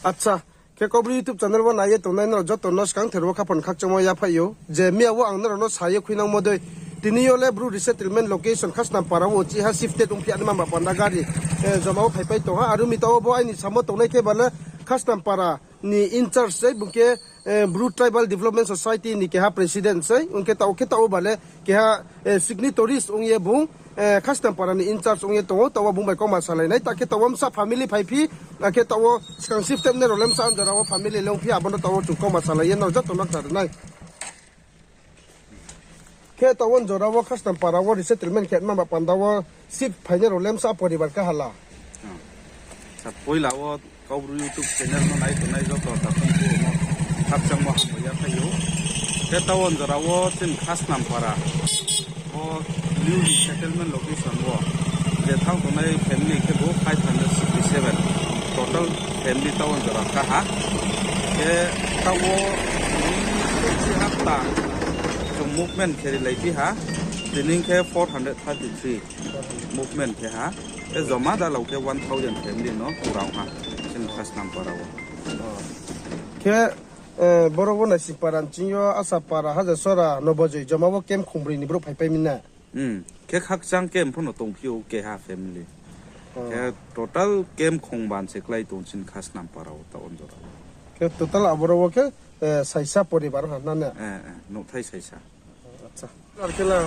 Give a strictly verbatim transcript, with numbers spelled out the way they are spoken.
Acha, khe Kaubru YouTube channel wo nai ye tongnai nrao joto no skangther wo khaphang khakchangmo yaphaih ou. Je miya wo ang nrao no sa ye khuinangmo dei, tini yo le Bru resettlement location Khasnampara wo chiha shifted ongphi ya naima ba panda gari, eh, joma wo phaipai tong ha. Aro mi taoh wo bo aini samo tongnai khe ba le Khasnampara ni in-charge sei, bung khe, eh, Bru Tribal Development Society ni keha president sei, ong khe taoh khe taoh wo ba le keha, eh, signatories ong ye bung, eh, Khasnampara ni in-charge ong ye tong ou, taoh wo bung bai kauma salai nai, ta khe taoh wo bsa family phaiphi, akhe taoh wo skang shifted nai rao le bsa jora wo family le ongphi, abo no taoh wo chung kauma salai ye nrao joto no khna ri nai. Khe taoh wo jora wo Khasnampara wo resettlement khe ma ba panda wo shift phainai rao le bsa poribar kaha la. Sa poila wo Kaubru YouTube channel no nai tongnai joto takhu no khakchangmo hambai yaphaih ou. Khe taoh wo jora wo chini Khasnampara wo new resettlement location wo je thanng tongnai family khe bo five hundred sixty seven, total family taoh wo jora kaha. Khe taoh wo chiha ta chung movement khe rilai phi ha, tini khe four hundred thirty three movement khe ha. Khe joma dalao khe one thousand family no kurang ha chini Khasnampara wo. Khe, eh, boro wo Naisingpara ni ching yo Asapara, Hajasora, Nobojoi joma wo camp khongbroi ni brouh phaipai mi na. Khe khakchang camp pho no tongphi ou keha family. Khe total camp khongba se klái tong chini Khasnampara wo taoh wo jora. Khe total aboro wo khe, eh, saisa poribar ha na ne? Eh, eh, nouhthai saisa. Acha. Ar khe la.